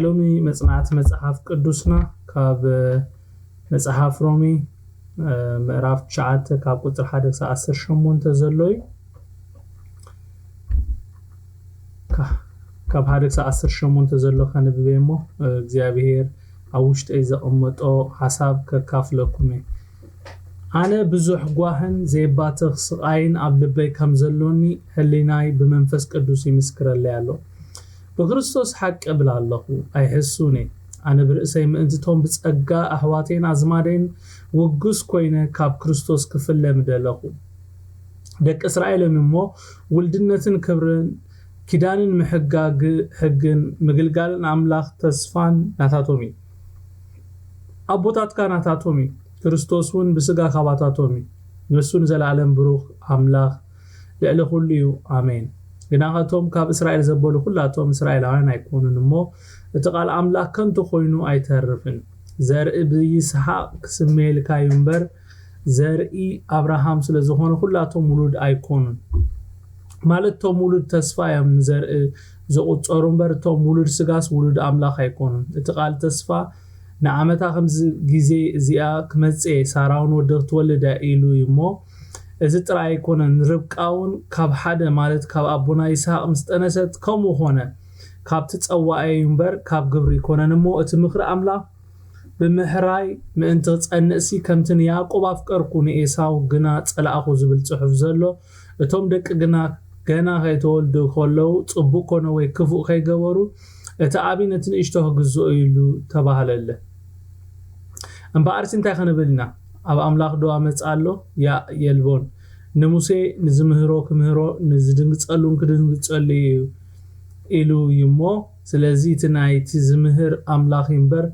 ሎሚ መጽናዕቲ መጽሓፍ ቅዱስና ካብ መጽሓፍ ሮሜ ምዕራፍ ትሽዓተ ካብ ቁጽሪ ሓደ ክሳብ ዓሰርተ ሸሞንተ ዘሎ እዩ። ካብ ሓደ ክሳብ ዓሰርተ ሸሞንተ ዘሎ ከንብብ እየ እሞ እግዚኣብሔር ኣብ ውሽጠይ ዘቐመጦ ሓሳብ ከካፍለኩም እየ። ኣነ ብዙሕ ጓህን ዘይባትኽ ስቓይን ኣብ ልበይ ከም ዘሎኒ ህሊናይ ብመንፈስ ቅዱስ ይምስክረለይ ኣሎ። ብክርስቶስ ሓቂ እብል ኣለኹ፣ ኣይሕሱን እየ። ኣነ ብርእሰይ ምእንቲ እቶም ብጸጋ ኣሕዋተይን ኣዝማደይን ውጉስ ኮይነ ካብ ክርስቶስ ክፍለ ምደለኹ። ደቂ እስራኤል እዮም እሞ ውልድነትን ክብርን ኪዳንን ምሕጋግ ሕግን ምግልጋልን ኣምላኽ ተስፋን ናታቶም እዩ። ኣቦታትካ ናታቶም እዩ። ክርስቶስ እውን ብስጋ ካባታቶም እዩ። ንሱ ንዘለኣለም ብሩኽ ኣምላኽ ልዕሊ ኩሉ እዩ። ኣሜን። ግናኸ እቶም ካብ እስራኤል ዘበሉ ኩላቶም እስራኤላውያን ኣይኮኑን እሞ እቲ ቃል ኣምላኽ ከንቱ ኮይኑ ኣይተርፍን። ዘርኢ ብይስሓቅ ክስመየልካ እዩ እምበር ዘርኢ ኣብርሃም ስለ ዝኾነ ኩላቶም ውሉድ ኣይኮኑን። ማለት እቶም ውሉድ ተስፋ እዮም ንዘርኢ ዝቑጸሩ እምበር እቶም ውሉድ ስጋስ ውሉድ ኣምላኽ ኣይኮኑን። እቲ ቃል ተስፋ ንዓመታ ከምዚ ግዜ እዚኣ ክመጽእ እየ፣ ሳራ እውን ወዲ ክትወልድ እያ ኢሉ እዩ እሞ እዚ ጥራይ ኣይኮነን። ርብቃ እውን ካብ ሓደ ማለት ካብ ኣቦና ይስሃቅ ምስ ጠነሰት ከምኡ ኾነ። ካብቲ ጸዋኤ እዩ እምበር ካብ ግብሪ ኣይኮነን እሞ እቲ ምኽሪ ኣምላኽ ብምሕራይ ምእንቲ ክጸንእሲ ከምቲ ንያዕቆብ ኣፍቀርኩ ንኤሳው ግና ጸላእኹ ዝብል ጽሑፍ ዘሎ እቶም ደቂ ግና ገና ከይተወልዱ ከለዉ ጽቡቕ ኮነ ወይ ክፉእ ከይገበሩ እቲ ዓቢ ነቲ ንእሽቶ ክግዝኦ ኢሉ ተባህለለ። እምበኣርሲ እንታይ ክንብል ኢና? ኣብ ኣምላኽ ዶ ኣመጻ ኣሎ? ያእ የልቦን። ንሙሴ ንዝምህሮ ክምህሮ ንዝድንግጸሉን ክድንግጸሉ እዩ ኢሉ እዩ እሞ ስለዚ እቲ ናይቲ ዝምህር ኣምላኽ እምበር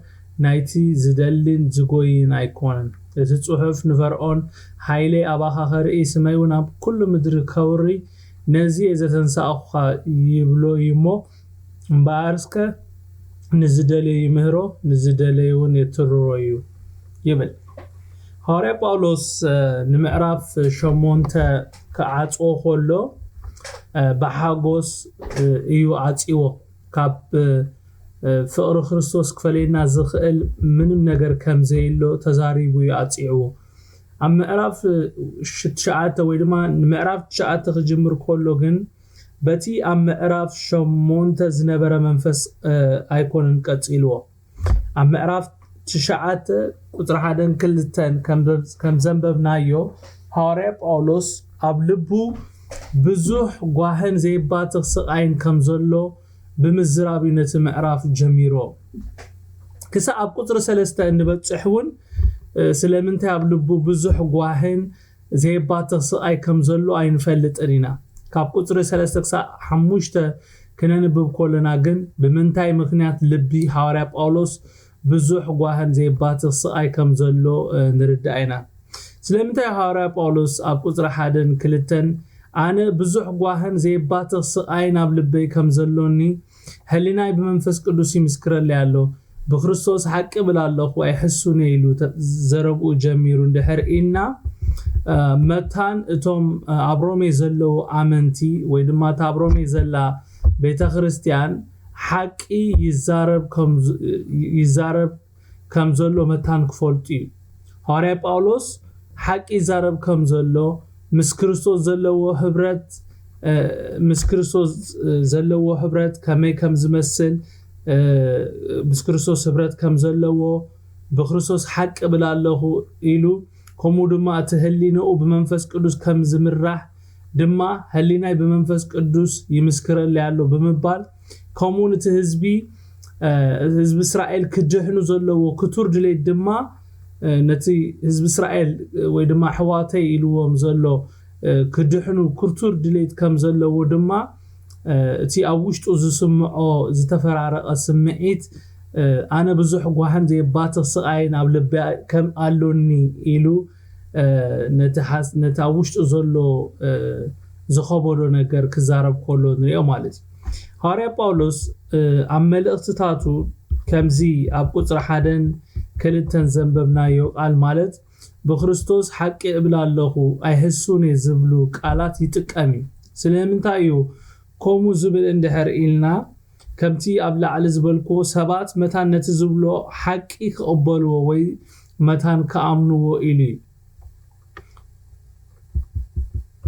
ናይቲ ዝደልን ዝጎይን ኣይኮነን። እቲ ጽሑፍ ንፈርዖን ሓይለይ ኣባኻ ከርኢ ስመይ እውን ኣብ ኩሉ ምድሪ ከውሪ ነዚ እየ ዘተንሳእኹኻ ይብሎ እዩ እሞ እምበኣር እስከ ንዝደለየ ይምህሮ ንዝደለየ እውን የትርሮ እዩ ይብል። ሃዋርያ ጳውሎስ ንምዕራፍ ሸሞንተ ክዓጽዎ ከሎ ብሓጎስ እዩ ዓጽዎ። ካብ ፍቕሪ ክርስቶስ ክፈለየና ዝኽእል ምንም ነገር ከም ዘየሎ ተዛሪቡ እዩ ኣጽዕዎ። ኣብ ምዕራፍ ትሽዓተ ወይ ድማ ንምዕራፍ ትሽዓተ ክጅምር ከሎ ግን በቲ ኣብ ምዕራፍ ሸሞንተ ዝነበረ መንፈስ ኣይኮነን ቀጺልዎ። ኣብ ምዕራፍ ትሽዓተ ቁጽሪ ሓደን ክልተን ከም ዘንበብናዮ ሃዋርያ ጳውሎስ ኣብ ልቡ ብዙሕ ጓህን ዘይባትኽ ስቓይን ከም ዘሎ ብምዝራብ እዩ ነቲ ምዕራፍ ጀሚሮ። ክሳብ ኣብ ቁጽሪ ሰለስተ እንበጽሕ እውን ስለምንታይ ኣብ ልቡ ብዙሕ ጓህን ዘየባትኽ ስቓይ ከም ዘሎ ኣይንፈልጥን ኢና። ካብ ቁጽሪ ሰለስተ ክሳብ ሓሙሽተ ክነንብብ ከለና ግን ብምንታይ ምኽንያት ልቢ ሃዋርያ ጳውሎስ ብዙሕ ጓህን ዘየባትኽ ስቓይ ከም ዘሎ ንርዳእ ኢና። ስለምንታይ ሃዋርያ ጳውሎስ ኣብ ቁጽሪ ሓደን ክልተን ኣነ ብዙሕ ጓህን ዘየባትኽ ስቓይን ኣብ ልበይ ከም ዘሎኒ ህሊናይ ብመንፈስ ቅዱስ ይምስክረለይ ኣሎ፣ ብክርስቶስ ሓቂ እብል ኣለኹ ኣይሕሱን እየ ኢሉ ዘረብኡ ጀሚሩ እንድሕር ኢልና መታን እቶም ኣብ ሮሜ ዘለዉ ኣመንቲ ወይ ድማ እታ ኣብ ሮሜ ዘላ ቤተ ክርስቲያን ሓቂ ይዛረብ ከም ይዛረብ ከም ዘሎ መታን ክፈልጡ እዩ። ሃዋርያ ጳውሎስ ሓቂ ይዛረብ ከም ዘሎ ምስ ክርስቶስ ዘለዎ ህብረት ምስ ክርስቶስ ዘለዎ ህብረት ከመይ ከም ዝመስል ምስ ክርስቶስ ህብረት ከም ዘለዎ ብክርስቶስ ሓቂ ብል ኣለኹ ኢሉ ከምኡ ድማ እቲ ህሊንኡ ብመንፈስ ቅዱስ ከም ዝምራሕ ድማ ህሊናይ ብመንፈስ ቅዱስ ይምስክረለይ ኣሎ ብምባል ከምኡ ነቲ ህዝቢ ህዝቢ እስራኤል ክድሕኑ ዘለዎ ክቱር ድሌት ድማ ነቲ ህዝቢ እስራኤል ወይ ድማ ኣሕዋተይ ኢልዎም ዘሎ ክድሕኑ ክቱር ድሌት ከም ዘለዎ ድማ እቲ ኣብ ውሽጡ ዝስምዖ ዝተፈራረቐ ስምዒት ኣነ ብዙሕ ጓህን ዘየባትኽ ስቓይን ኣብ ልቢ ከም ኣሎኒ ኢሉ ነቲ ኣብ ውሽጡ ዘሎ ዝኸበዶ ነገር ክዛረብ ከሎ ንሪኦ ማለት እዩ። ሃዋርያ ጳውሎስ ኣብ መልእኽትታቱ ከምዚ ኣብ ቁፅሪ ሓደን ክልተን ዘንበብናዮ ቃል ማለት ብክርስቶስ ሓቂ እብል ኣለኹ ኣይሕሱን እየ ዝብሉ ቃላት ይጥቀም እዩ። ስለምንታይ እዩ ከምኡ ዝብል እንድሕር ኢልና ከምቲ ኣብ ላዕሊ ዝበልክዎ ሰባት መታን ነቲ ዝብሎ ሓቂ ክቕበልዎ ወይ መታን ክኣምንዎ ኢሉ እዩ።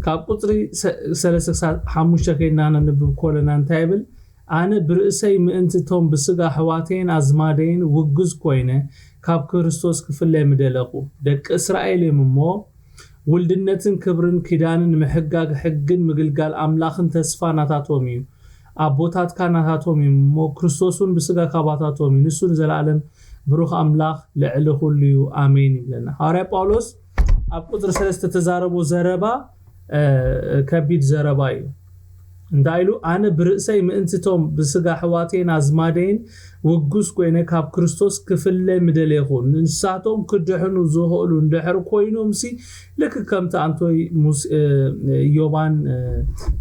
ካብ ቁፅሪ ሰለስተ ክሳብ ሓሙሽተ ከይድና ነንብብ ኮለና እንታይ ይብል? ኣነ ብርእሰይ ምእንቲ እቶም ብስጋ ኣሕዋተይን ኣዝማደይን ውጉዝ ኮይነ ካብ ክርስቶስ ክፍለ ምደለኹ። ደቂ እስራኤል እዮም እሞ ውልድነትን ክብርን ኪዳንን ምሕጋግ ሕግን ምግልጋል ኣምላኽን ተስፋ ናታቶም እዩ። ኣቦታትካ ናታቶም እዮም እሞ ክርስቶስ እውን ብስጋ ካባታቶም እዩ። ንሱ ንዘለኣለም ብሩኽ ኣምላኽ ልዕሊ ኩሉ እዩ። ኣሜን ይብለና። ሃዋርያ ጳውሎስ ኣብ ቁፅሪ ሰለስተ ተዛረቦ ዘረባ ከቢድ ዘረባ እዩ። እንታይ ኢሉ? ኣነ ብርእሰይ ምእንትቶም ብስጋ ኣሕዋተይን ኣዝማደይን ውጉስ ኮይነ ካብ ክርስቶስ ክፍለ ምደሌኹ። ንሳቶም ክድሕኑ ዝኽእሉ እንድሕር ኮይኖምሲ ልክ ከምቲ ኣንቶይ ዮባን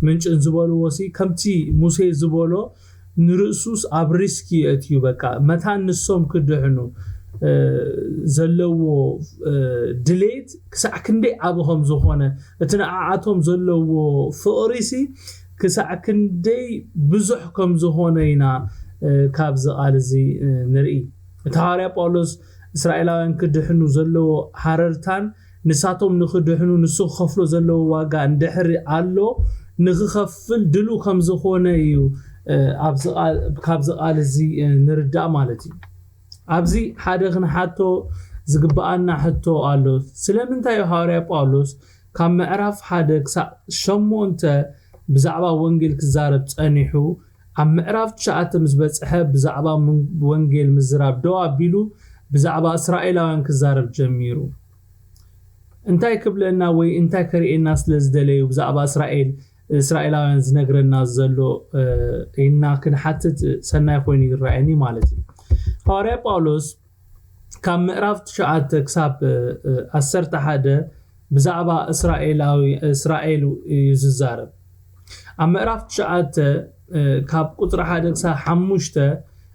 ምንጭን ዝበልዎ ሲ ከምቲ ሙሴ ዝበሎ ንርእሱስ ኣብ ሪስክ የእትዩ። በቃ መታን ንሶም ክድሕኑ ዘለዎ ድሌት ክሳዕ ክንደይ ዓብ ከም ዝኾነ፣ እቲ ንዓዓቶም ዘለዎ ፍቕሪ ሲ ክሳዕ ክንደይ ብዙሕ ከም ዝኾነ ኢና ካብዚ ቃል እዚ ንርኢ። እቲ ሃዋርያ ጳውሎስ እስራኤላውያን ክድሕኑ ዘለዎ ሃረርታን ንሳቶም ንኽድሕኑ ንሱ ክኸፍሎ ዘለዎ ዋጋ እንድሕር ኣሎ ንኽኸፍል ድሉ ከም ዝኾነ እዩ ካብዚ ቃል እዚ ንርዳእ ማለት እዩ። ኣብዚ ሓደ ክንሓቶ ዝግብኣና ሕቶ ኣሎ። ስለምንታይ እዩ ሃዋርያ ጳውሎስ ካብ ምዕራፍ ሓደ ክሳዕ ሸሞንተ ብዛዕባ ወንጌል ክዛረብ ጸኒሑ፣ ኣብ ምዕራፍ ትሽዓተ ምስ በጽሐ ብዛዕባ ወንጌል ምዝራብ ደው ኣቢሉ ብዛዕባ እስራኤላውያን ክዛረብ ጀሚሩ? እንታይ ክብለና ወይ እንታይ ከርእየና ስለ ዝደለዩ ብዛዕባ እስራኤል እስራኤላውያን ዝነግረና ዘሎ ኢልና ክንሓትት ሰናይ ኮይኑ ይረኣየኒ ማለት እዩ። ሃዋርያ ጳውሎስ ካብ ምዕራፍ ትሽዓተ ክሳብ ዓሰርተ ሓደ ብዛዕባ እስራኤል እዩ ዝዛረብ። ኣብ ምዕራፍ ትሽዓተ ካብ ቁፅሪ ሓደ ክሳብ ሓሙሽተ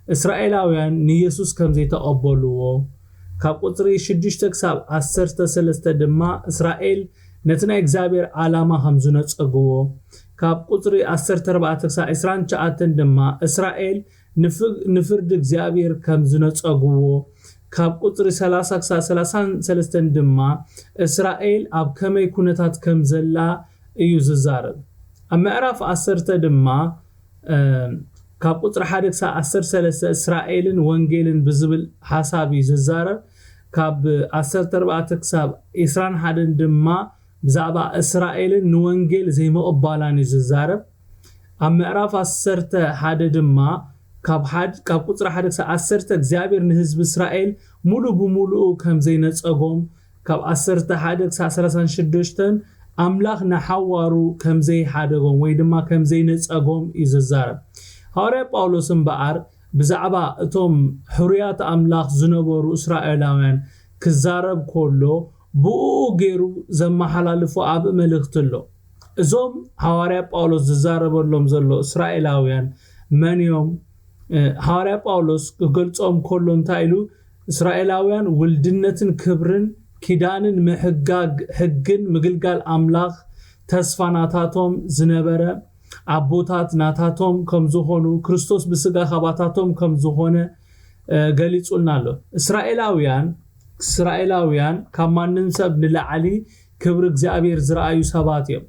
እስራኤላውያን ንየሱስ ከም ዘይተቐበልዎ፣ ካብ ቁፅሪ ሽዱሽተ ክሳብ ዓሰርተ ሰለስተ ድማ እስራኤል ነቲ ናይ እግዚኣብሔር ዓላማ ከም ዝነፀግዎ፣ ካብ ቁፅሪ ዓሰርተ ኣርባዕተ ክሳብ ዕስራን ትሽዓተን ድማ እስራኤል ንፍርዲ እግዚኣብሔር ከም ዝነፀግዎ፣ ካብ ቁፅሪ ሰላሳ ክሳብ ሰላሳን ሰለስተን ድማ እስራኤል ኣብ ከመይ ኩነታት ከም ዘላ እዩ ዝዛረብ። ኣብ ምዕራፍ ዓሰርተ ድማ ካብ ቁፅሪ ሓደ ክሳብ ዓሰርተ ሰለስተ እስራኤልን ወንጌልን ብዝብል ሓሳብ እዩ ዝዛረብ። ካብ ዓሰርተ ኣርባዕተ ክሳብ ዕስራን ሓደን ድማ ብዛዕባ እስራኤልን ንወንጌል ዘይምቕባላን እዩ ዝዛረብ። ኣብ ምዕራፍ ዓሰርተ ሓደ ድማ ካብ ቁፅሪ ሓደ ክሳብ ዓሰርተ እግዚኣብሔር ንህዝቢ እስራኤል ሙሉ ብሙሉኡ ከም ዘይነፀጎም፣ ካብ ዓሰርተ ሓደ ክሳብ ሰላሳን ሽዱሽተን ኣምላኽ ንሓዋሩ ከም ዘይሓደጎም ወይ ድማ ከም ዘይነፀጎም እዩ ዝዛረብ። ሃዋርያ ጳውሎስ እምበኣር ብዛዕባ እቶም ሕሩያት ኣምላኽ ዝነበሩ እስራኤላውያን ክዛረብ ከሎ ብኡ ገይሩ ዘመሓላልፎ ኣብ መልእኽቲ ኣሎ። እዞም ሃዋርያ ጳውሎስ ዝዛረበሎም ዘሎ እስራኤላውያን መን እዮም? ሃዋርያ ጳውሎስ ክገልጾም ከሎ እንታይ ኢሉ? እስራኤላውያን ውልድነትን ክብርን ኪዳንን ምሕጋግ ሕግን ምግልጋል ኣምላኽ ተስፋ ናታቶም ዝነበረ ኣቦታት ናታቶም ከም ዝኾኑ ክርስቶስ ብስጋ ካባታቶም ከም ዝኾነ ገሊጹልና ኣሎ። እስራኤላውያን እስራኤላውያን ካብ ማንም ሰብ ንላዕሊ ክብሪ እግዚኣብሔር ዝረኣዩ ሰባት እዮም።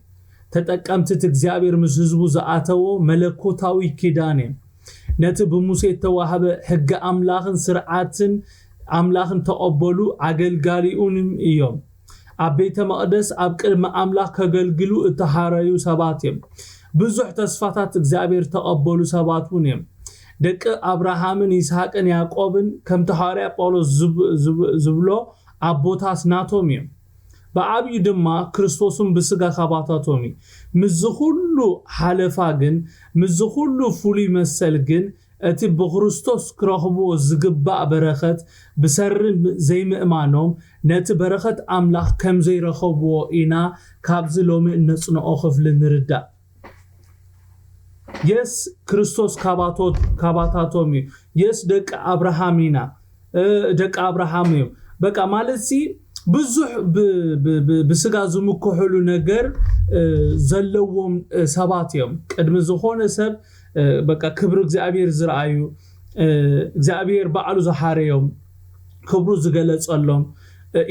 ተጠቀምቲ እቲ እግዚኣብሔር ምስ ህዝቡ ዝኣተዎ መለኮታዊ ኪዳን እዮም። ነቲ ብሙሴ እተዋህበ ሕጊ ኣምላኽን ስርዓትን ኣምላኽን ተቐበሉ ኣገልጋሊኡንም እዮም። ኣብ ቤተ መቕደስ ኣብ ቅድሚ ኣምላኽ ከገልግሉ እተሃረዩ ሰባት እዮም። ብዙሕ ተስፋታት እግዚኣብሔር ተቐበሉ ሰባት እውን እዮም። ደቂ ኣብርሃምን ይስሐቅን ያዕቆብን ከምቲ ሃዋርያ ጳውሎስ ዝብሎ ኣቦታት ናቶም እዮም። ብዓብዩ ድማ ክርስቶስን ብስጋ ካባታቶም እዩ። ምስዚ ኩሉ ሓለፋ ግን ምስዚ ኩሉ ፍሉይ መሰል ግን እቲ ብክርስቶስ ክረኽብዎ ዝግባእ በረኸት ብሰሪ ዘይምእማኖም ነቲ በረኸት ኣምላኽ ከም ዘይረኸብዎ ኢና ካብዚ ሎሚ እነጽንዖ ክፍሊ ንርዳእ። የስ ክርስቶስ ካባታቶም እዩ። የስ ደቂ ኣብርሃም ኢና፣ ደቂ ኣብርሃም እዮም። በቃ ማለት ሲ ብዙሕ ብስጋ ዝምክሕሉ ነገር ዘለዎም ሰባት እዮም። ቅድሚ ዝኾነ ሰብ በቃ ክብሪ እግዚኣብሔር ዝረኣዩ፣ እግዚኣብሔር ባዕሉ ዝሓረዮም፣ ክብሩ ዝገለጸሎም፣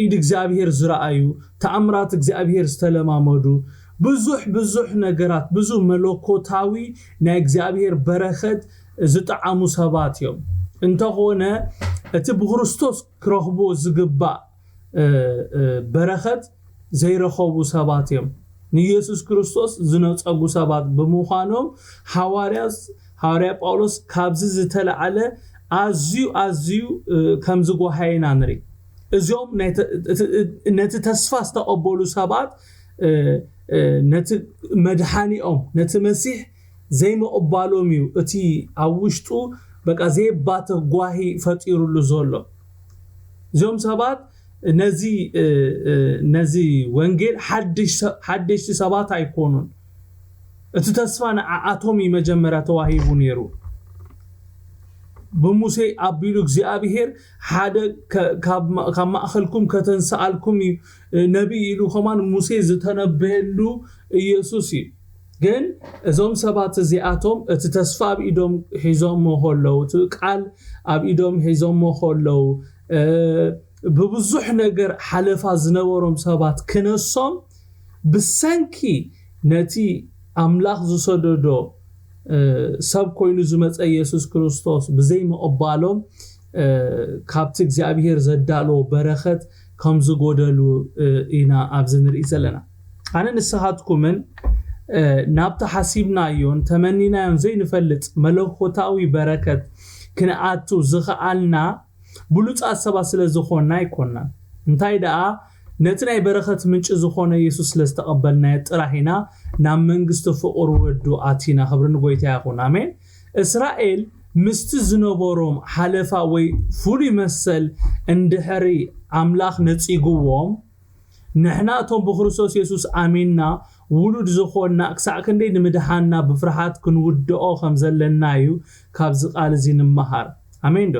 ኢድ እግዚኣብሔር ዝረኣዩ፣ ተኣምራት እግዚኣብሔር ዝተለማመዱ፣ ብዙሕ ብዙሕ ነገራት፣ ብዙ መለኮታዊ ናይ እግዚኣብሔር በረኸት ዝጠዓሙ ሰባት እዮም። እንተኾነ እቲ ብክርስቶስ ክረኽቦ ዝግባእ በረኸት ዘይረኸቡ ሰባት እዮም። ንኢየሱስ ክርስቶስ ዝነጸጉ ሰባት ብምዃኖም ሓዋርያ ጳውሎስ ካብዚ ዝተለዓለ ኣዝዩ ኣዝዩ ከም ዝጎሃየ ኢና ንርኢ። እዚኦም ነቲ ተስፋ ዝተቐበሉ ሰባት ነቲ መድሓኒኦም ነቲ መሲሕ ዘይምቕባሎም እዩ እቲ ኣብ ውሽጡ በቃ ዘየባትኽ ጓሂ ፈጢሩሉ ዘሎ። እዚኦም ሰባት ነዚ ነዚ ወንጌል ሓደሽቲ ሰባት ኣይኮኑን። እቲ ተስፋ ንዓኣቶም እዩ መጀመርያ ተዋሂቡ ነይሩ። ብሙሴ ኣቢሉ እግዚኣብሔር ሓደ ካብ ማእኸልኩም ከተንስኣልኩም እዩ ነቢይ ኢሉ ከማን ሙሴ ዝተነበየሉ ኢየሱስ እዩ። ግን እዞም ሰባት እዚኣቶም እቲ ተስፋ ኣብ ኢዶም ሒዞሞ ከለዉ፣ እቲ ቃል ኣብ ኢዶም ሒዞሞ ከለዉ፣ ብብዙሕ ነገር ሓለፋ ዝነበሮም ሰባት ክነሶም ብሰንኪ ነቲ ኣምላኽ ዝሰደዶ ሰብ ኮይኑ ዝመፀ ኢየሱስ ክርስቶስ ብዘይምቕባሎም ካብቲ እግዚኣብሔር ዘዳለዎ በረኸት ከም ዝጎደሉ ኢና ኣብዚ ንርኢ ዘለና። ኣነ ንስኻትኩምን ናብቲ ሓሲብናዮን ተመኒናዮን ዘይንፈልጥ መለኮታዊ በረከት ክንኣቱ ዝኸኣልና ብሉጻት ሰባት ስለ ዝኾንና ኣይኮንናን። እንታይ ደኣ ነቲ ናይ በረኸት ምንጪ ዝኾነ የሱስ ስለ ዝተቐበልናዮ ጥራሕ ኢና ናብ መንግስቲ ፍቕሩ ወዱ ኣቲና። ክብሪ ንጎይታ ይኹን። ኣሜን። እስራኤል ምስቲ ዝነበሮም ሓለፋ ወይ ፍሉይ መሰል እንድሕሪ ኣምላኽ ነጺግዎም፣ ንሕና እቶም ብክርስቶስ የሱስ ኣሚንና ውሉድ ዝኾንና ክሳዕ ክንደይ ንምድሓንና ብፍርሓት ክንውድኦ ከም ዘለና እዩ ካብዚ ቃል እዚ ንምሃር። ኣሜን ዶ?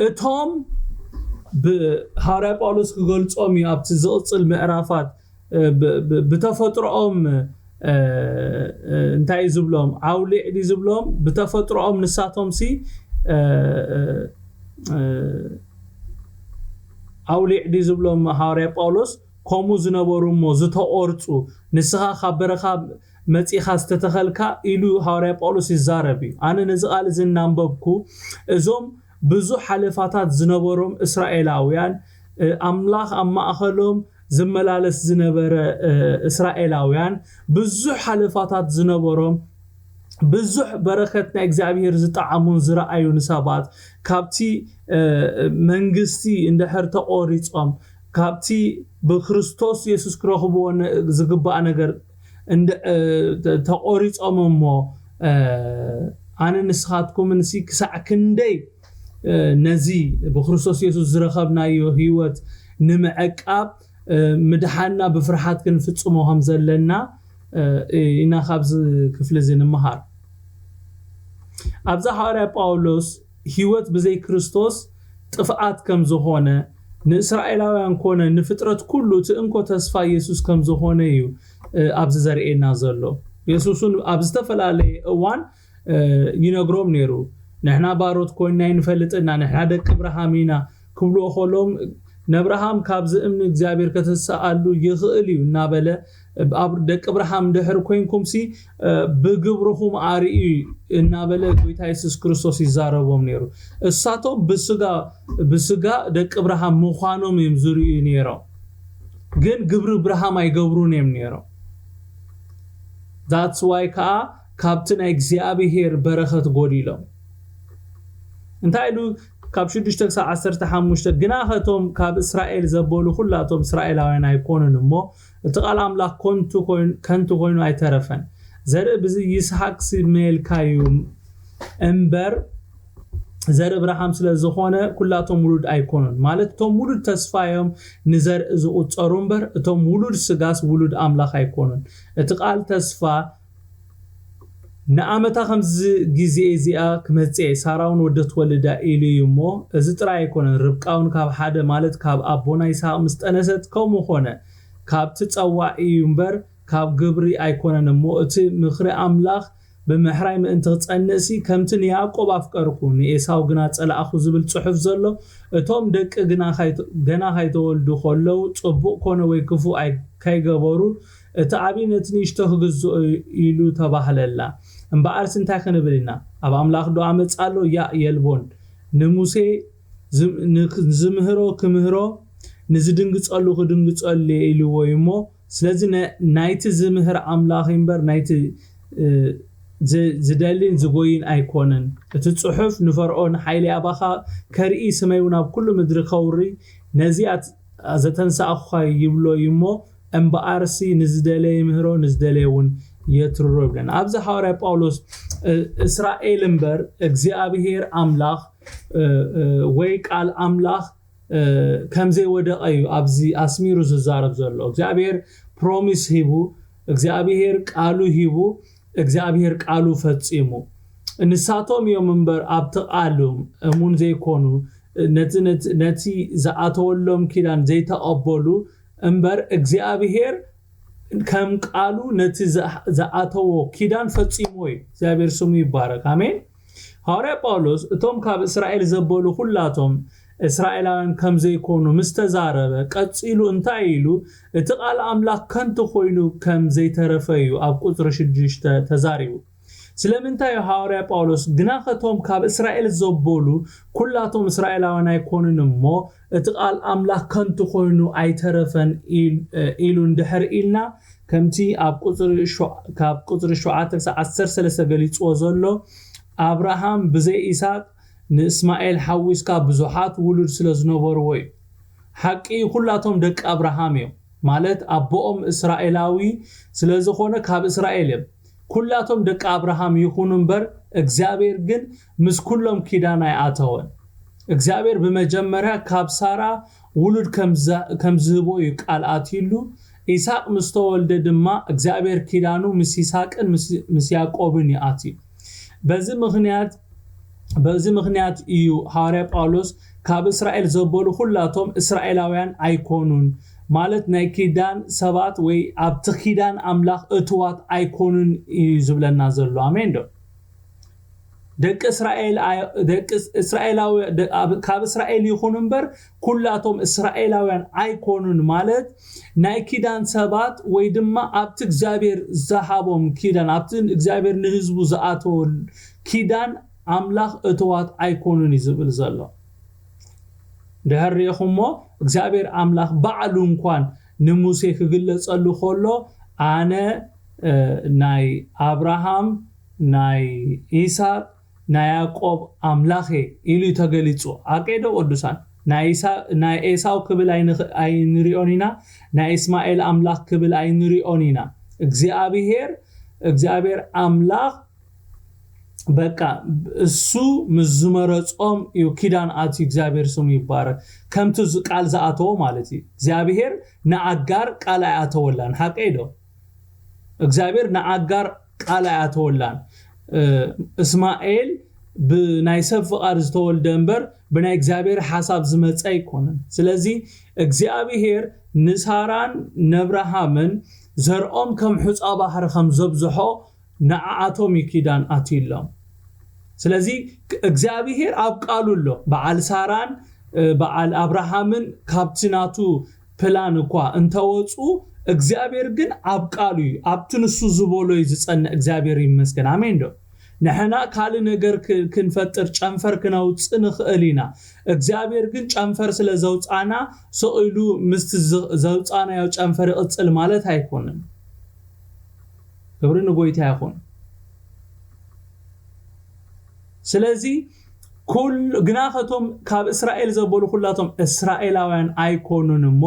እቶም ብሃዋርያ ጳውሎስ ክገልጾም እዩ ኣብቲ ዝቕጽል ምዕራፋት ብተፈጥሮኦም እንታይ እዩ ዝብሎም? ኣውሊዕ ድዩ ዝብሎም? ብተፈጥሮኦም ንሳቶም ሲ ኣውሊዕ ድዩ ዝብሎም ሃዋርያ ጳውሎስ? ከምኡ ዝነበሩ እሞ ዝተቆርጹ፣ ንስኻ ካብ በረኻ መጺኻ ዝተተኸልካ ኢሉ ሃዋርያ ጳውሎስ ይዛረብ እዩ። ኣነ ነዚ ቃል እዚ እናንበብኩ እዞም ብዙሕ ሓለፋታት ዝነበሮም እስራኤላውያን ኣምላኽ ኣብ ማእኸሎም ዝመላለስ ዝነበረ እስራኤላውያን ብዙሕ ሓለፋታት ዝነበሮም ብዙሕ በረከት ናይ እግዚኣብሔር ዝጠዓሙን ዝረኣዩን ሰባት ካብቲ መንግስቲ እንድሕር ተቆሪጾም ካብቲ ብክርስቶስ የሱስ ክረኽብዎ ዝግባእ ነገር ተቆሪጾም እሞ ኣነ ንስኻትኩምን ሲ ክሳዕ ክንደይ ነዚ ብክርስቶስ የሱስ ዝረኸብናዮ ህይወት ንምዕቃብ ምድሓንና ብፍርሓት ክንፍጽሞ ከም ዘለና ኢና ካብዚ ክፍሊ እዚ ንምሃር። ኣብዛ ሃዋርያ ጳውሎስ ህይወት ብዘይ ክርስቶስ ጥፍኣት ከም ዝኾነ ንእስራኤላውያን ኮነ ንፍጥረት ኩሉ እቲ እንኮ ተስፋ የሱስ ከም ዝኾነ እዩ ኣብዚ ዘርእየና ዘሎ። የሱስን ኣብ ዝተፈላለየ እዋን ይነግሮም ነይሩ። ንሕና ባሮት ኮይንና ይንፈልጥና፣ ንሕና ደቂ እብርሃም ኢና ክብልዎ ከሎም ንእብርሃም ካብዚ እምኒ እግዚኣብሔር ከተስኣሉ ይኽእል እዩ እናበለ ኣብ ደቂ እብርሃም ድሕር ኮይንኩም ሲ ብግብርኹም ኣርእዩ እናበለ ጎይታ የሱስ ክርስቶስ ይዛረቦም ነይሩ። እሳቶም ብስጋ ብስጋ ደቂ እብርሃም ምዃኖም እዮም ዝርእዩ ነይሮም፣ ግን ግብሪ እብርሃም ኣይገብሩን እዮም ነይሮም። That's why ከዓ ካብቲ ናይ እግዚኣብሔር በረኸት ጎዲሎም። እንታይ ኢሉ ካብ ሽዱሽተ ክሳብ ዓሰርተ ሓሙሽተ ግና ኸቶም ካብ እስራኤል ዘበሉ ኩላቶም እስራኤላውያን ኣይኮኑን እሞ እቲ ቃል ኣምላኽ ከንቱ ኮይኑ ኣይተረፈን። ዘርኢ ብዚ ይስሓቅ ስመየልካዩ እምበር ዘርኢ እብርሃም ስለ ዝኾነ ኩላቶም ውሉድ ኣይኮኑን። ማለት እቶም ውሉድ ተስፋ እዮም ንዘርኢ ዝቑጸሩ እምበር እቶም ውሉድ ስጋስ ውሉድ ኣምላኽ ኣይኮኑን። እቲ ቃል ተስፋ ንኣመታ ከምዚ ግዜ እዚኣ ክመጽእ ሳራ እውን ወደ ትወልዳ ኢሉ እዩ እሞ እዚ ጥራይ ኣይኮነን። ርብቃ እውን ካብ ሓደ ማለት ካብ ኣቦና ይስሓቅ ምስ ጠነሰት ከምኡ ኮነ። ካብቲ ጸዋዕ እዩ እምበር ካብ ግብሪ ኣይኮነን እሞ፣ እቲ ምኽሪ ኣምላኽ ብምሕራይ ምእንቲ ክጸንእሲ፣ ከምቲ ንያዕቆብ ኣፍቀርኩ ንኤሳው ግና ጸላእኹ ዝብል ጽሑፍ ዘሎ፣ እቶም ደቂ ግና ካይተ- ገና ካይተወልዱ ከለዉ ጽቡቕ ኮነ ወይ ክፉእ ኣይ- ካይገበሩ እቲ ዓብዪ ነቲ ንእሽቶ ክግዝኦ ኢሉ ተባህለላ። እምበኣርስ እንታይ ክንብል ኢና? ኣብ ኣምላኽ ዶ ዓመጻ ኣሎ? ያእ የልቦን። ንሙሴ ዝምህሮ ክምህሮ ንዝድንግጸሉ ክድንግጸሉ ኢልዎ እዩ እሞ ስለዚ ናይቲ ዝምህር ኣምላኽ እምበር ናይቲ ዝደልን ዝጎይን ኣይኮነን። እቲ ጽሑፍ ንፈርኦን ሓይሊ ኣባኻ ከርኢ ስመይ እውን ኣብ ኩሉ ምድሪ ከውሪ ነዚኣ ዘተንሳእኹኻ ይብሎ እዩ እሞ እምበኣርሲ ንዝደለየ ምህሮ ንዝደለየ እውን የትርሮ ይብለና። ኣብዚ ሓዋርያ ጳውሎስ እስራኤል እምበር እግዚኣብሔር ኣምላኽ ወይ ቃል ኣምላኽ ከም ዘይወደቐ እዩ ኣብዚ ኣስሚሩ ዝዛረብ ዘሎ። እግዚኣብሔር ፕሮሚስ ሂቡ፣ እግዚኣብሔር ቃሉ ሂቡ፣ እግዚኣብሔር ቃሉ ፈጺሙ። ንሳቶም እዮም እምበር ኣብቲ ቃሉ እሙን ዘይኮኑ፣ ነቲ ዝኣተወሎም ኪዳን ዘይተቐበሉ እምበር እግዚኣብሔር ከም ቃሉ ነቲ ዝኣተዎ ኪዳን ፈጺሞ እዩ። እግዚኣብሔር ስሙ ይባረክ። ኣሜን። ሃዋርያ ጳውሎስ እቶም ካብ እስራኤል ዘበሉ ኩላቶም እስራኤላውያን ከም ዘይኮኑ ምስ ተዛረበ ቀጺሉ እንታይ ኢሉ? እቲ ቃል ኣምላኽ ከንቱ ኮይኑ ከም ዘይተረፈ እዩ ኣብ ቁጽሪ ሽዱሽተ ተዛሪቡ። ስለምንታይ እዩ ሃዋርያ ጳውሎስ ግና ከቶም ካብ እስራኤል ዘበሉ ኩላቶም እስራኤላውያን ኣይኮኑን እሞ እቲ ቃል ኣምላኽ ከንቱ ኮይኑ ኣይተረፈን ኢሉ እንድሕር ኢልና ከምቲ ኣብ ቁፅሪ ካብ ቁፅሪ ሸውዓተ ክሳብ ዓሰርተ ሰለስተ ገሊፅዎ ዘሎ ኣብርሃም ብዘይ ኢሳቅ ንእስማኤል ሓዊስካ ብዙሓት ውሉድ ስለ ዝነበርዎ እዩ። ሓቂ ኩላቶም ደቂ ኣብርሃም እዮም ማለት ኣቦኦም እስራኤላዊ ስለ ዝኾነ ካብ እስራኤል እዮም። ኩላቶም ደቂ ኣብርሃም ይኹኑ እምበር እግዚኣብሔር ግን ምስ ኩሎም ኪዳን ኣይኣተወን። እግዚኣብሔር ብመጀመርያ ካብ ሳራ ውሉድ ከም ዝህቦ እዩ ቃል ኣትዩሉ። ኢሳቅ ምስ ተወልደ ድማ እግዚኣብሔር ኪዳኑ ምስ ይሳቅን ምስ ያዕቆብን እዩ ኣትዩ። በዚ ምኽንያት በዚ ምኽንያት እዩ ሃዋርያ ጳውሎስ ካብ እስራኤል ዘበሉ ኩላቶም እስራኤላውያን ኣይኮኑን ማለት ናይ ኪዳን ሰባት ወይ ኣብቲ ኪዳን ኣምላኽ እትዋት ኣይኮኑን እዩ ዝብለና ዘሎ። ኣሜን ዶ? ደቂ እስራኤል እስራኤላዊ ካብ እስራኤል ይኹኑ እምበር ኩላቶም እስራኤላውያን ኣይኮኑን ማለት ናይ ኪዳን ሰባት ወይ ድማ ኣብቲ እግዚኣብሔር ዝሃቦም ኪዳን ኣብቲ እግዚኣብሔር ንህዝቡ ዝኣተወሉ ኪዳን ኣምላኽ እትዋት ኣይኮኑን እዩ ዝብል ዘሎ። ድሕር ሪኢኹሞ እግዚኣብሔር ኣምላኽ ባዕሉ እንኳን ንሙሴ ክግለጸሉ ከሎ ኣነ ናይ ኣብርሃም ናይ ኢሳቅ ናይ ያዕቆብ ኣምላኽ እየ ኢሉ እዩ ተገሊጹ። ኣቀዶ ቅዱሳን ናይ ኤሳው ክብል ኣይንሪኦን ኢና፣ ናይ እስማኤል ኣምላኽ ክብል ኣይንሪኦን ኢና። እግዚኣብሔር እግዚኣብሔር ኣምላኽ በቃ እሱ ምስ ዝመረጾም እዩ ኪዳን ኣትዩ። እግዚኣብሔር ስሙ ይባረክ። ከምቲ ቃል ዝኣተዎ ማለት እዩ። እግዚኣብሔር ንኣጋር ቃል ኣይኣተወላን። ሓቀይ ዶ? እግዚኣብሔር ንኣጋር ቃል ኣይኣተወላን። እስማኤል ብናይ ሰብ ፍቓድ ዝተወልደ እምበር ብናይ እግዚኣብሔር ሓሳብ ዝመፀ ኣይኮነን። ስለዚ እግዚኣብሔር ንሳራን ነብርሃምን ዘርኦም ከም ሑፃ ባሕሪ ከም ዘብዝሖ ንዓኣቶም እዩ ኪዳን ኣትዩሎም። ስለዚ እግዚኣብሔር ኣብ ቃሉ ኣሎ። በዓል ሳራን በዓል ኣብርሃምን ካብቲ ናቱ ፕላን እኳ እንተወፁ እግዚኣብሔር ግን ኣብ ቃሉ እዩ። ኣብቲ ንሱ ዝበሎ እዩ ዝፀንዕ። እግዚኣብሔር ይመስገን። ኣሜን ዶ? ንሕና ካልእ ነገር ክንፈጥር ጨንፈር ክነውፅእ ንኽእል ኢና። እግዚኣብሔር ግን ጨንፈር ስለ ዘውፃና ስቕ ኢሉ ምስቲ ዘውፃናዮ ጨንፈር ይቕፅል ማለት ኣይኮነን። ክብሪ ንጎይታ ይኹን። ስለዚ ግና ከቶም ካብ እስራኤል ዘበሉ ኩላቶም እስራኤላውያን ኣይኮኑን እሞ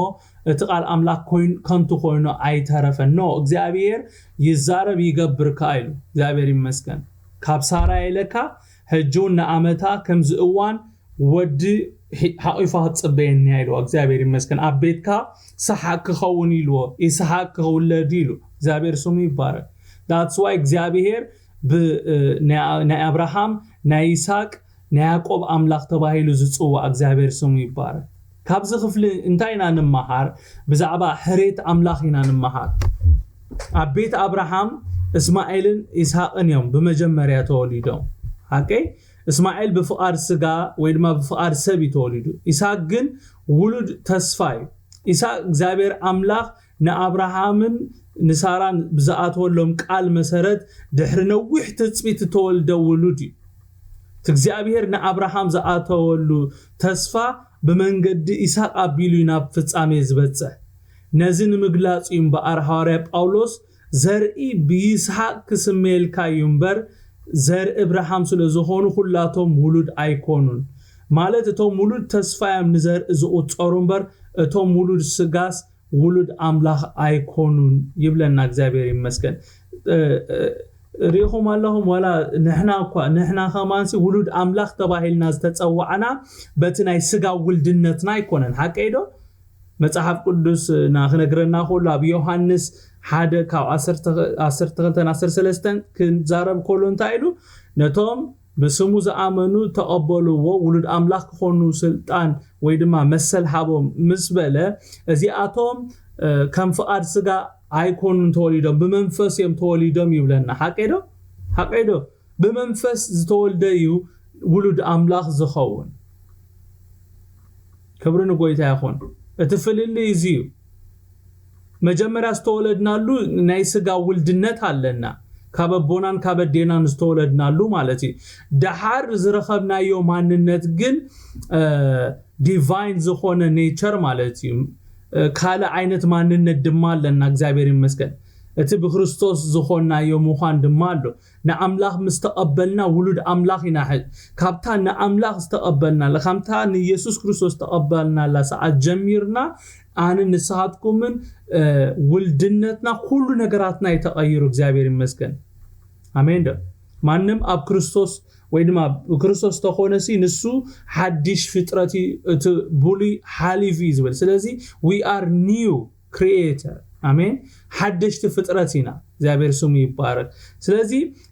እቲ ቃል ኣምላኽ ከንቱ ኮይኑ ኣይተረፈን። ኖ እግዚኣብሔር ይዛረብ ይገብር ከኣ ኢሉ እግዚኣብሔር ይመስገን። ካብ ሳራ ኢለካ ሕጂ እውን ንኣመታ ከምዚ እዋን ወዲ ሓቂፋ ክትፅበየኒ እያ ኢልዎ እግዚኣብሔር ይመስገን። ኣብ ቤትካ ሰሓቅ ክኸውን ኢልዎ ይስሓቅ ክውለድ ኢሉ እግዚኣብሔር ስሙ ይባረክ። That's why እግዚኣብሔር ናይ ኣብርሃም ናይ ይስሓቅ ናይ ያዕቆብ ኣምላኽ ተባሂሉ ዝፅዋዕ እግዚኣብሔር ስሙ ይባረክ። ካብዚ ክፍሊ እንታይ ኢና ንመሃር? ብዛዕባ ሕሬት ኣምላኽ ኢና ንመሃር። ኣብ ቤት ኣብርሃም እስማኤልን ይስሐቅን እዮም ብመጀመርያ ተወሊዶም። ሓቀይ? እስማኤል ብፍቓድ ስጋ ወይ ድማ ብፍቓድ ሰብ እዩ ተወሊዱ። ይስሐቅ ግን ውሉድ ተስፋ እዩ። ይስሐቅ እግዚኣብሔር ኣምላኽ ንኣብርሃምን ንሳራን ብዝኣተወሎም ቃል መሰረት ድሕሪ ነዊሕ ትጽቢት እተወልደ ውሉድ እዩ። እቲ እግዚኣብሔር ንኣብርሃም ዝኣተወሉ ተስፋ ብመንገዲ ይስሐቅ ኣቢሉ እዩ ናብ ፍጻሜ ዝበጽሕ። ነዚ ንምግላጽ እዩ እምበኣር ሃዋርያ ጳውሎስ ዘርኢ ብይስሐቅ ክስመየልካ እዩ እምበር ዘርኢ እብርሃም ስለ ዝኾኑ ኩላቶም ውሉድ ኣይኮኑን። ማለት እቶም ውሉድ ተስፋ እዮም ንዘርኢ ዝቑጸሩ እምበር እቶም ውሉድ ስጋስ ውሉድ ኣምላኽ ኣይኮኑን ይብለና። እግዚኣብሔር ይመስገን። እ፣ እ፣ ርኢኹም ኣለኹም? ዋላ ንሕና እኳ ንሕና ከማንሲ ውሉድ ኣምላኽ ተባሂልና ዝተጸዋዕና በቲ ናይ ስጋ ውልድነትና ኣይኮነን። ሓቀይ ዶ? መጽሓፍ ቅዱስ ና ክነግረና ከሎ ኣብ ዮሃንስ ሓደ ካብ ዓሰርተ ክልተን ዓሰርተ ሰለስተን ክንዛረብ ከሎ እንታይ ኢሉ? ነቶም ብስሙ ዝኣመኑ ተቐበልዎ፣ ውሉድ ኣምላኽ ክኾኑ ስልጣን ወይ ድማ መሰል ሃቦም ምስ በለ፣ እዚኣቶም እ፣ ከም ፍቓድ ስጋ ኣይኮኑን ተወሊዶም፣ ብመንፈስ እዮም ተወሊዶም ይብለና። ሓቀይ ዶ? ሓቀይ ዶ? ብመንፈስ ዝተወልደ እዩ ውሉድ ኣምላኽ ዝኸውን። ክብሪ ንጎይታ ይኹን። እቲ ፍልልይ እዚ እዩ። መጀመርያ ዝተወለድናሉ ናይ ስጋ ውልድነት ኣለና፣ ካብ ኣቦናን ካብ ኣዴናን ዝተወለድናሉ ማለት እዩ። ደሓር ዝረኸብናዮ ማንነት ግን እ፣ ዲቫይን ዝኾነ ኔቸር ማለት እዩ። እ፣ ካልእ ዓይነት ማንነት ድማ ኣለና። እግዚኣብሔር ይመስገን። እቲ ብክርስቶስ ዝኾንናዮ ምዃን ድማ ኣሎ። ንኣምላኽ ምስ ተቐበልና ውሉድ ኣምላኽ ኢና። ሕጂ ካብታ ንኣምላኽ ዝተቐበልናላ፣ ካብታ ንኢየሱስ ክርስቶስ ዝተቐበልናላ ሰዓት ጀሚርና ኣነ ንስኻትኩምን እ፣ ውልድነትና ኩሉ ነገራትና እዩ ተቐይሩ። እግዚኣብሔር ይመስገን። ኣሜን ዶ? ማንም ኣብ ክርስቶስ ወይ ድማ ብክርስቶስ ተኾነሲ ንሱ ሓድሽ ፍጥረት እዩ። እቲ ብሉይ ሓሊፉ እዩ ዝብል። ስለዚ we are new creator። ኣሜን። ሓደሽቲ ፍጥረት ኢና። እግዚኣብሔር ስሙ ይባረክ። ስለዚ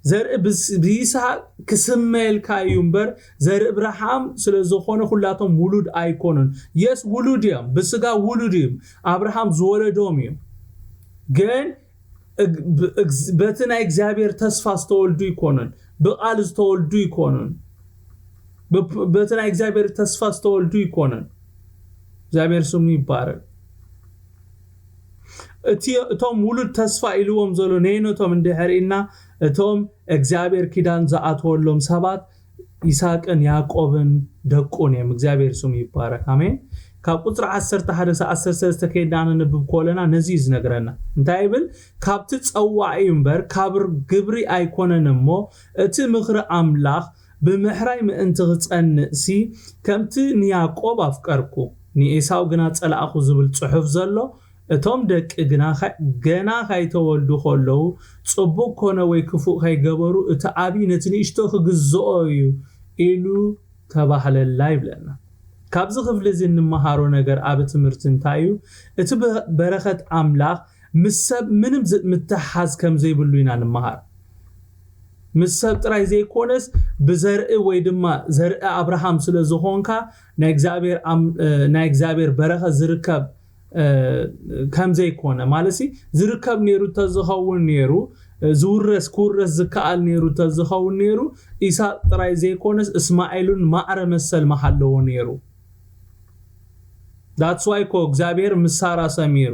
ዘርኢ ብስ- ብይስሐቅ ክስመየልካ እዩ እምበር ዘርኢ እብርሃም ስለ ዝኾነ ኩላቶም ውሉድ ኣይኮኑን። የስ ውሉድ እዮም፣ ብስጋ ውሉድ እዮም፣ ኣብርሃም ዝወለዶም እዮም። ግን እግ- ብ- እግዝ- በቲ ናይ እግዚኣብሔር ተስፋ ዝተወልዱ ይኮኑን፣ ብቃል ዝተወልዱ ይኮኑን፣ ብ- በቲ ናይ እግዚኣብሔር ተስፋ ዝተወልዱ ይኮኑን። እግዚኣብሔር ስሙ ይባረክ። እቲ እቶም ውሉድ ተስፋ ኢልዎም ዘሎ ነይነቶም እንድሕር ኢልና እቶም እግዚኣብሔር ኪዳን ዝኣትወሎም ሰባት ይስሐቅን ያዕቆብን ደቁን እዮም። እግዚኣብሔር ስሙ ይባረክ። ኣሜን። ካብ ቁፅሪ ዓሰርተ ሓደ ክሳብ ዓሰርተ ሰለስተ ከይድና ነንብብ ከለና ነዚ እዩ ዝነግረና። እንታይ ይብል? ካብቲ ጸዋዒ እምበር ካብ ግብሪ ኣይኮነን እሞ እቲ ምኽሪ ኣምላኽ ብምሕራይ ምእንቲ ክጸንእሲ ከምቲ ንያዕቆብ ኣፍቀርኩ ንኤሳው ግና ጸላእኹ ዝብል ጽሑፍ ዘሎ እቶም ደቂ ግና ኸ- ገና ካይተወልዱ ከለዉ ጽቡቕ ኮነ ወይ ክፉእ ካይገበሩ እቲ ዓብዪ ነቲ ንእሽቶ ክግዝኦ እዩ ኢሉ ተባህለላ ይብለና። ካብዚ ክፍሊ እዚ እንመሃሮ ነገር ኣብ ትምህርቲ እንታይ እዩ? እቲ በ- በረኸት ኣምላኽ ምስ ሰብ ምንም ዝ- ምትሓዝ ከም ዘይብሉ ኢና ንምሃር። ምስ ሰብ ጥራይ ዘይኮነስ ብዘርኢ ወይ ድማ ዘርኢ ኣብርሃም ስለ ዝኾንካ ናይ እግዚኣብሔር ኣም- እ፣ ናይ እግዚኣብሔር በረኸት ዝርከብ እ፣ ከም ዘይኮነ ማለት ሲ ዝርከብ ነይሩ ተዝኸውን ነይሩ እ፣ ዝውረስ ክውረስ ዝከኣል ነይሩ ተዝኸውን ነይሩ ኢሳቅ ጥራይ ዘይኮነስ እስማኤሉን ማዕረ መሰል መሃለዎ ነይሩ። That's why ኮ እግዚኣብሔር ምስ ሳራ ሰሚሩ።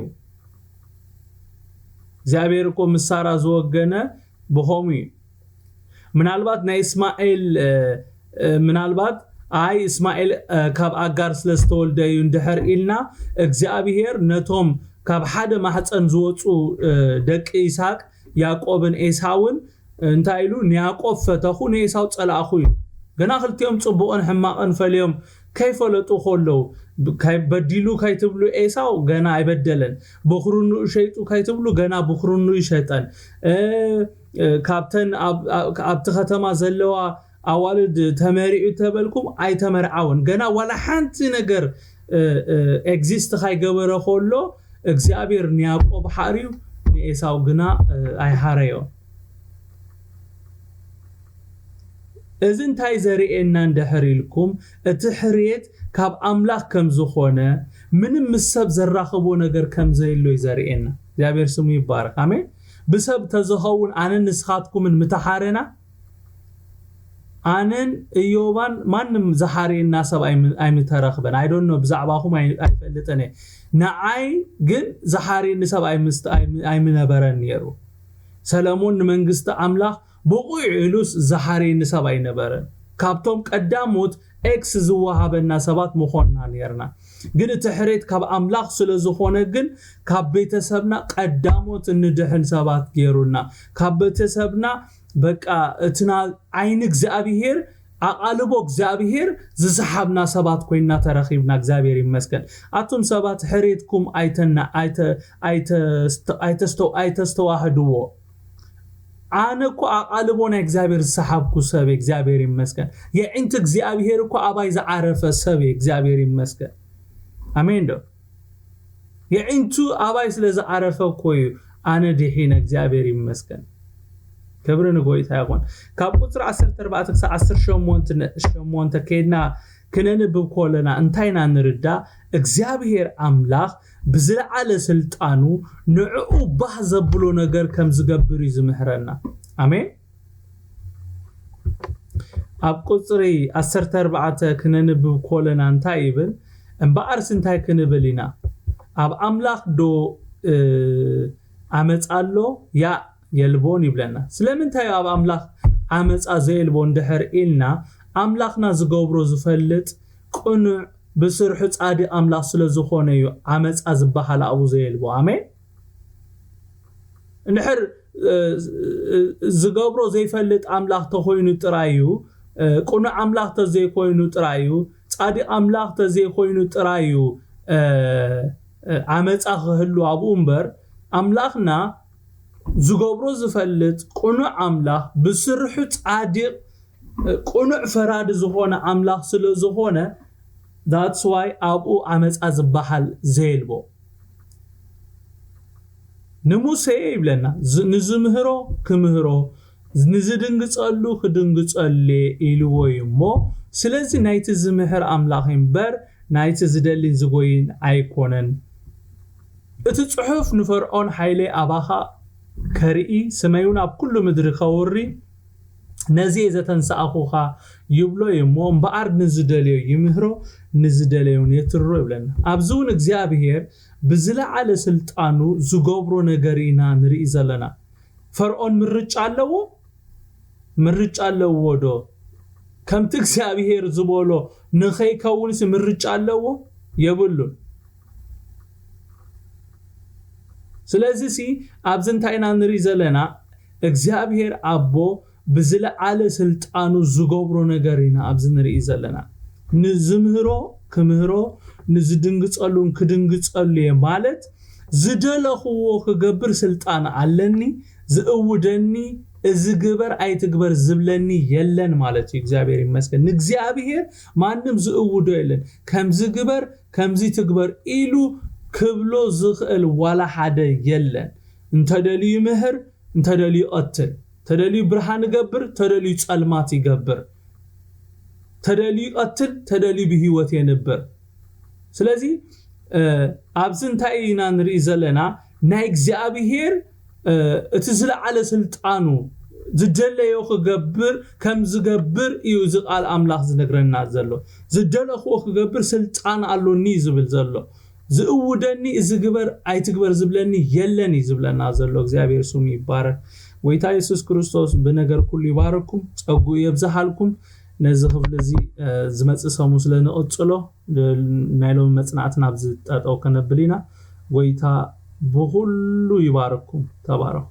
እግዚኣብሔር እኮ ምስ ሳራ ዝወገነ ብኸምኡ እዩ። ምናልባት ናይ እስማኤል እ፣ እ፣ ምናልባት ኣይ እስማኤል እ፣ ካብ ኣጋር ስለ ዝተወልደ እዩ እንድሕር ኢልና እግዚኣብሔር ነቶም ካብ ሓደ ማሕፀን ዝወፁ እ፣ ደቂ ይስሐቅ ያዕቆብን ኤሳውን እንታይ ኢሉ ንያዕቆብ ፈተኹ ንኤሳው ጸላእኹ እዩ። ገና ክልቲኦም ጽቡቕን ሕማቕን ፈልዮም ከይፈለጡ ከለዉ ብ- ካይ- በዲሉ ካይትብሉ ኤሳው ገና ኣይበደለን። ብኽርንኡ ሸይጡ ካይትብሉ ገና ብኽርንኡ ይሸጠን። እ፣ እ፣ ካብተን ኣብ- ኣብ- ኣብቲ ከተማ ዘለዋ ኣዋልድ ተመሪዑ ተበልኩም ኣይተመርዓውን። ገና ዋላ ሓንቲ ነገር እ፣ እ፣ ኤግዚስት ካይገበረ ከሎ እግዚኣብሔር ንያዕቆብ ሓርዩ ንኤሳው ግና እ፣ ኣይሃረዮን። እዚ እንታይ ዘርእየና እንድሕር ኢልኩም እቲ ሕርየት ካብ ኣምላኽ ከም ዝኾነ ምንም ምስ ሰብ ዘራኽቦ ነገር ከም ዘየሎ እዩ ዘርእየና። እግዚኣብሔር ስሙ ይባረክ። ኣሜን። ብሰብ ተዝኸውን ኣነን ንስኻትኩምን ምተሓረና ኣነን እዮባን ማንም ዝሓርየና ሰብ ኣይምተረኽበን። I don't know ብዛዕባኹም ኣይፈልጥን እየ። ንዓይ ግን ዝሓርየኒ ሰብ ኣይምነበረን ነይሩ። ሰለሞን ንመንግስቲ ኣምላኽ ብቑዕ ኢሉስ ዝሓርየኒ ሰብ ኣይነበረን። ካብቶም ቀዳሞት ኤክስ ዝወሃበና ሰባት ምኾንና ነርና። ግን እቲ ሕሬት ካብ ኣምላኽ ስለ ዝኾነ ግን ካብ ቤተሰብና ቀዳሞት እንድሕን ሰባት ገይሩና። ካብ ቤተሰብና በቃ እትና ዓይኒ እግዚኣብሔር ኣቓልቦ እግዚኣብሔር ዝሰሓብና ሰባት ኮይና ተረኺብና። እግዚኣብሔር ይመስገን። ኣቱም ሰባት ሕሬትኩም ኣይተስተዋህድዎ። ኣነ እኮ ኣቓልቦ ናይ እግዚኣብሔር ዝሰሓብኩ ሰብ እግዚኣብሔር ይመስገን። የዒንቲ እግዚኣብሔር እኮ ኣባይ ዝዓረፈ ሰብ እግዚኣብሔር ይመስገን። ኣሜን ዶ? የዒንቱ ኣባይ ስለ ዝዓረፈ እኮ እዩ ኣነ ድሒነ እግዚኣብሔር ይመስገን። ክብሪ ንጎይታ ይኹን። ካብ ቁፅሪ ዓሰርተ ኣርባዕተ ክሳብ ዓሰርተ ሸሞንተ ከይድና ክነንብብ ከለና እንታይ ኢና ንርዳእ? እግዚኣብሔር ኣምላኽ ብዝለዓለ ስልጣኑ ንዕኡ ባህ ዘብሎ ነገር ከም ዝገብር እዩ ዝምህረና። ኣሜን። ኣብ ቁፅሪ ዓሰርተ ኣርባዕተ ክነንብብ ከለና እንታይ ይብል? እምበኣርስ እንታይ ክንብል ኢና? ኣብ ኣምላኽ ዶ ዓመፃ ኣሎ? ያ የልቦን ይብለና። ስለምንታይ ኣብ ኣምላኽ ዓመፃ ዘየልቦ እንድሕር ኢልና ኣምላኽና ዝገብሮ ዝፈልጥ ቅኑዕ ብስርሑ ፃድቕ ኣምላኽ ስለ ዝኾነ እዩ ዓመፃ ዝበሃል ኣብኡ ዘየልቦ። ኣሜን። እንድሕር ዝገብሮ ዘይፈልጥ ኣምላኽ ተኾይኑ ጥራይ እዩ፣ ቅኑዕ ኣምላኽ ተዘይኮይኑ ጥራይ እዩ፣ ፃድቕ ኣምላኽ ተዘይኮይኑ ጥራይ እዩ ዓመፃ ክህሉ ኣብኡ እምበር ኣምላኽና ዝገብሮ ዝፈልጥ ቅኑዕ ኣምላኽ ብስርሑ ፃድቕ ቅኑዕ ፈራዲ ዝኾነ ኣምላኽ ስለ ዝኾነ that's why ኣብኡ ዓመፃ ዝበሃል ዘየልቦ። ንሙሴ ይብለና ንዝምህሮ ክምህሮ ንዝድንግፀሉ ክድንግፀሉ ኢልዎ እዩ እሞ ስለዚ ናይቲ ዝምህር ኣምላኽ እምበር ናይቲ ዝደሊን ዝጎይን ኣይኮነን። እቲ ጽሑፍ ንፈርዖን ሓይለይ ኣባኻ ከርኢ ስመይ እውን ኣብ ኩሉ ምድሪ ከውሪ ነዚ እየ ዘተንሳእኹኻ ይብሎ እዩ እሞ እምበኣር ንዝደልዮ ይምህሮ ንዝደለዮን የትርሮ ይብለና። ኣብዚ እውን እግዚኣብሔር ብዝለዓለ ስልጣኑ ዝገብሮ ነገር ኢና ንርኢ ዘለና። ፈርዖን ምርጫ ኣለዎ? ምርጫ ኣለዎ ዶ? ከምቲ እግዚኣብሔር ዝበሎ ንኸይከውንሲ ምርጫ ኣለዎ? የብሉን። ስለዚ ሲ ኣብዚ እንታይ ኢና ንርኢ ዘለና? እግዚኣብሔር ኣቦ ብዝለዓለ ስልጣኑ ዝገብሮ ነገር ኢና ኣብዚ ንርኢ ዘለና። ንዝምህሮ ክምህሮ ንዝድንግጸሉን ክድንግጸሉ እየ ማለት ዝደለኽዎ ክገብር ስልጣን ኣለኒ፣ ዝእውደኒ፣ እዚ ግበር ኣይትግበር ዝብለኒ የለን ማለት እዩ። እግዚኣብሔር ይመስገን። ንእግዚኣብሔር ማንም ዝእውዶ የለን። ከምዚ ግበር፣ ከምዚ ትግበር ኢሉ ክብሎ ዝኽእል ዋላ ሓደ የለን። እንተደልዩ ይምህር፣ እንተደልዩ ይቐትል፣ ተደልዩ ብርሃን ይገብር፣ ተደልዩ ጸልማት ይገብር፣ ተደልዩ ይቐትል፣ ተደልዩ ብህይወት የንብር። ስለዚ ኣብዚ እንታይ ኢና ንርኢ ዘለና? ናይ እግዚኣብሄር እቲ ዝለዓለ ስልጣኑ ዝደለዮ ክገብር ከም ዝገብር እዩ እዚ ቃል ኣምላኽ ዝነግረና ዘሎ። ዝደለኽዎ ክገብር ስልጣን ኣሎኒ እዩ ዝብል ዘሎ። ዝእውደኒ እዚ ግበር ኣይትግበር ዝብለኒ የለን እዩ ዝብለና ዘሎ። እግዚኣብሔር ስሙ ይባረክ። ጎይታ የሱስ ክርስቶስ ብነገር ኩሉ ይባረኩም፣ ጸጉኡ የብዝሃልኩም። ነዚ ክፍሊ እዚ ዝመጽእ ሰሙ ስለ ንቕጽሎ ናይ ሎሚ መጽናዕትና ኣብዚ ጠጠው ከነብል ኢና። ጎይታ ብኩሉ ይባረኩም። ተባረኹ።